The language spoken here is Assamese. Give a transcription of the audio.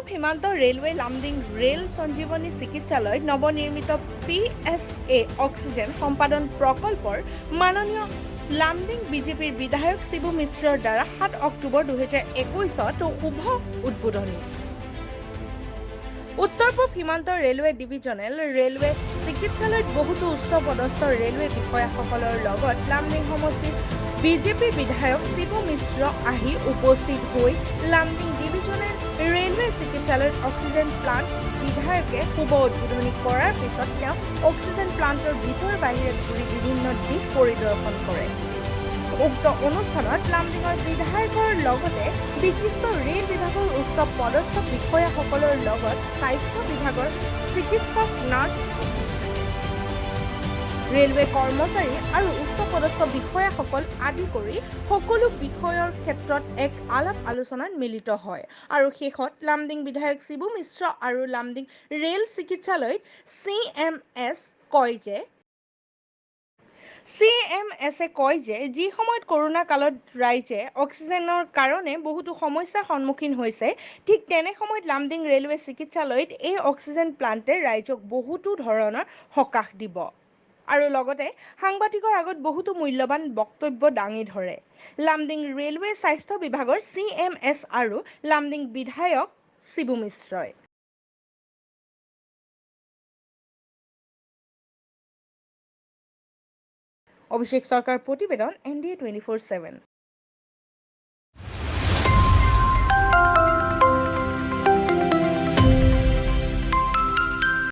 পূব সীমান্ত ৰেলৱে লামডিং ৰেল সঞ্জীৱনী চিকিৎসালয়ত নৱনিৰ্মিত পিএছএ অক্সিজেন সম্পাদন প্ৰকল্পৰ মাননীয় লামডিং বিজেপিৰ বিধায়ক শিবু মিশ্ৰৰ দ্বাৰা 7 অক্টোবৰ 2021ত শুভ উদ্বোধনী। উত্তৰ পূব সীমান্ত ৰেলৱে ডিভিজনেল ৰেলৱে চিকিৎসালয়ত বহুতো উচ্চ পদস্থ ৰেলৱে বিষয়াসকলৰ লগত লামডিং সমষ্টিৰ বিজেপিৰ বিধায়ক শিবু মিশ্ৰ আহি উপস্থিত হৈ লামডিং ডিভিজনেল ৰেলৱে চিকিৎসালয়ত অক্সিজেন প্লাণ্ট বিধায়কে শুভ উদ্বোধনী কৰাৰ পিছত তেওঁ অক্সিজেন প্লাণ্টৰ ভিতৰ বাহিৰে ঘূৰি বিভিন্ন দিশ পৰিদৰ্শন কৰে। উক্ত অনুষ্ঠানত লামডিঙৰ বিধায়কৰ লগতে বিশিষ্ট ৰেল বিভাগৰ উচ্চ পদস্থ বিষয়াসকলৰ লগত স্বাস্থ্য বিভাগৰ চিকিৎসক, নাৰ্ছ, ৰেলৱে কৰ্মচাৰী আৰু উচ্চ পদস্থ বিষয়াসকল আদি কৰি সকলো বিষয়ৰ ক্ষেত্ৰত এক আলাপ আলোচনাত মিলিত হয় আৰু শেষত লামডিং বিধায়ক শিবু মিশ্ৰ আৰু লামডিং ৰেল চিকিৎসালয়ত চি এম এছে কয় যে যি সময়ত কৰোণা কালত ৰাইজে অক্সিজেনৰ কাৰণে বহুতো সমস্যাৰ সন্মুখীন হৈছে, ঠিক তেনে সময়ত লামডিং ৰেলৱে চিকিৎসালয়ত এই অক্সিজেন প্লাণ্টে ৰাইজক বহুতো ধৰণৰ সকাহ দিব আৰু লগতে সাংবাদিকৰ আগত বহুতো মূল্যৱান বক্তব্য দাঙি ধৰে লামডিং ৰেলৱে স্বাস্থ্য বিভাগৰ চি এম এছ আৰু লামডিং বিধায়ক শিবু মিশ্ৰই। অভিষেক চৰকাৰ প্ৰতিবেদন, এনডিএ 24/7।